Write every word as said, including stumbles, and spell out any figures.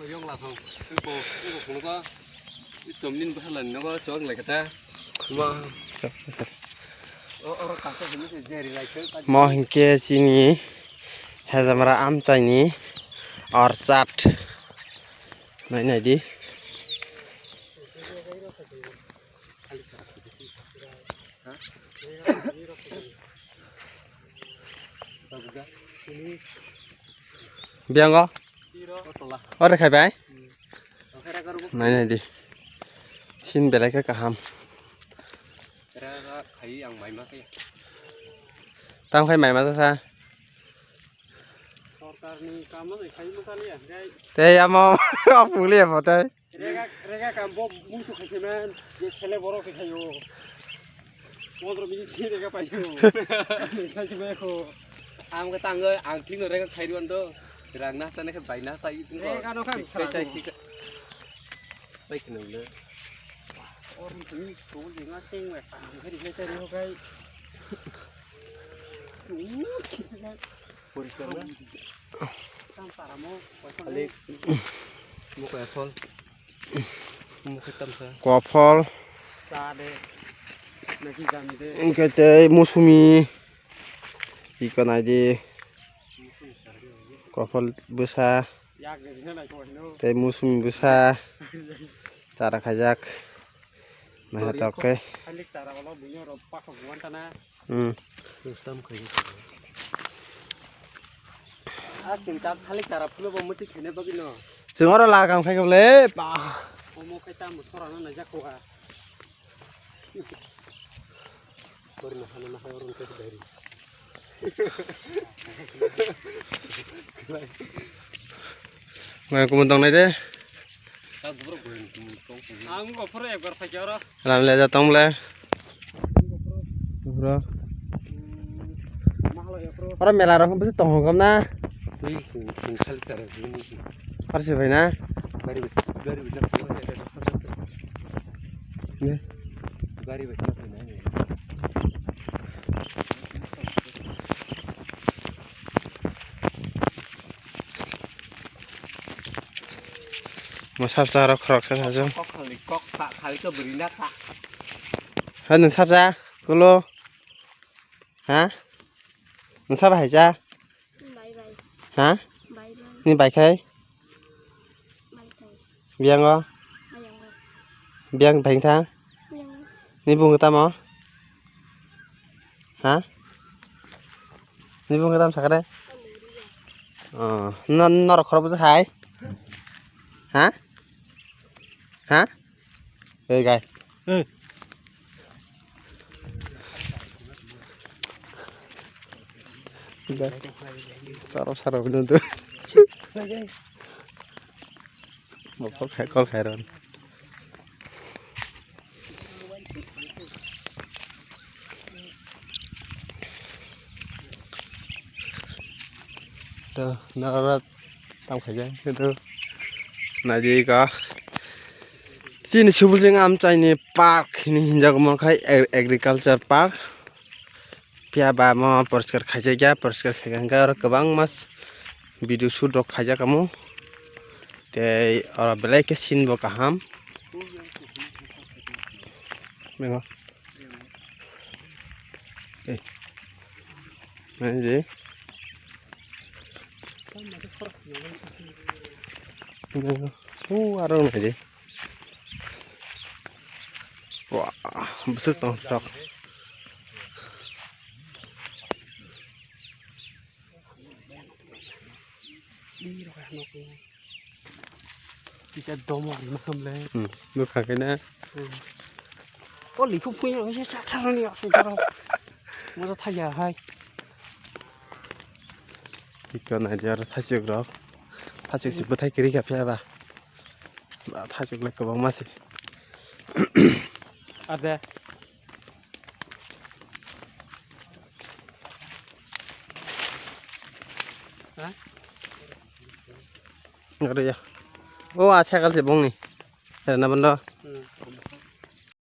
Yong la thong. Ko ko ko ko. Chom nin bhala ni nogo chong lai kata. Ma. O oro kasa sini se jeri lai se. Mo hinkhe chini hejamra amchaini orchard. Nai nai di. Biango. Ore khai bai. Nai nai di. Sin belai khe kaham. Tang khai mai ma sa. Sorkarni kamo se khai mo kali ya, khai. Tei amo apuli amo tei. Rega, rega kam bo muitu khai se man, je sele borok se khayo. Pondro minute se rega pai se. Sa se ko. Ang ke tang ang thik no rega khai ruan do. Rang na ta ne khai bai na ta i tung ko. Rega no khai. Bai khe nang le. Or ni ko le nga teng we. Khai khai khai khai. Poriskar na? Khalik. Mo kaya phol. Mo kaya tamsa. Kophol. Sa de. Naki jami de. Hwnkhe tei musumi. Iko nai di. Kophol bwsa. Yak de bina nai ko hino. Tei musumi bwsa. Chara khaijak. Naitok khe. Khalik chara olo bini oro pakha buwan tana. Hmm. Tam khai. A tin ta khalik chara phulo bo muti khene bagino. Chwng oro lagam khai kable. Ba. Omo khai ta musora no najak ko ha. Korna hana na hai oro ke dari. Ngai kumun tong nai de. Ang go phoro ekbar phai oro. Ram le ja tong le. Bro. Oro mela rok bisi tong hokam na. Twi sing sing khali tara jini. Parsi bai na. Gari gari bijak. Ne. Gari bijak na. Mo sapsa aro khoroksa sajak. Kok khali kok ta khali khe bwrwi na ta. Ha nwng sapsa kulo. Ha? Nwng sabo hai cha? Bai bai. Ha? Bai bai. Ni bai khai? Bai khai. Biango? Biango. Biang bai thang? Biango. Ni bung tamo? Ha? Ni bung tam sakare? Oh, no norok khoro bujak hai? Ha? Ha? Hey guys. Hey. Saro saro bini tu. Mo call khai call khai ron. To nara tam khai jang to nadi ka. Chini subul jeng amchaini park hini hinjago mo khai agriculture park. Phiya ba mo poriskar khaijak ya, poriskar khaikha hwnkhe oro kwbangma video shoot rok khaijak omo. Tei oro belai khe scene bo kaham. Mengo. Eh. Menji. Mengo. Uh, aro menji. Wah, bwswk tong sok. Kisa domo rima hamle. Hmm, nukha kena. Hmm. O likhu phuya kisa chakharani asuk karo. Moja thaya hai. Iko nai dia aro thachuk rok. Thachuk si bwthai kiri kha phiya ba. Ba, thachuk le kwbangma se. Ade. Ha? Ade ya. O, a cycle se bongni. Rena bondo.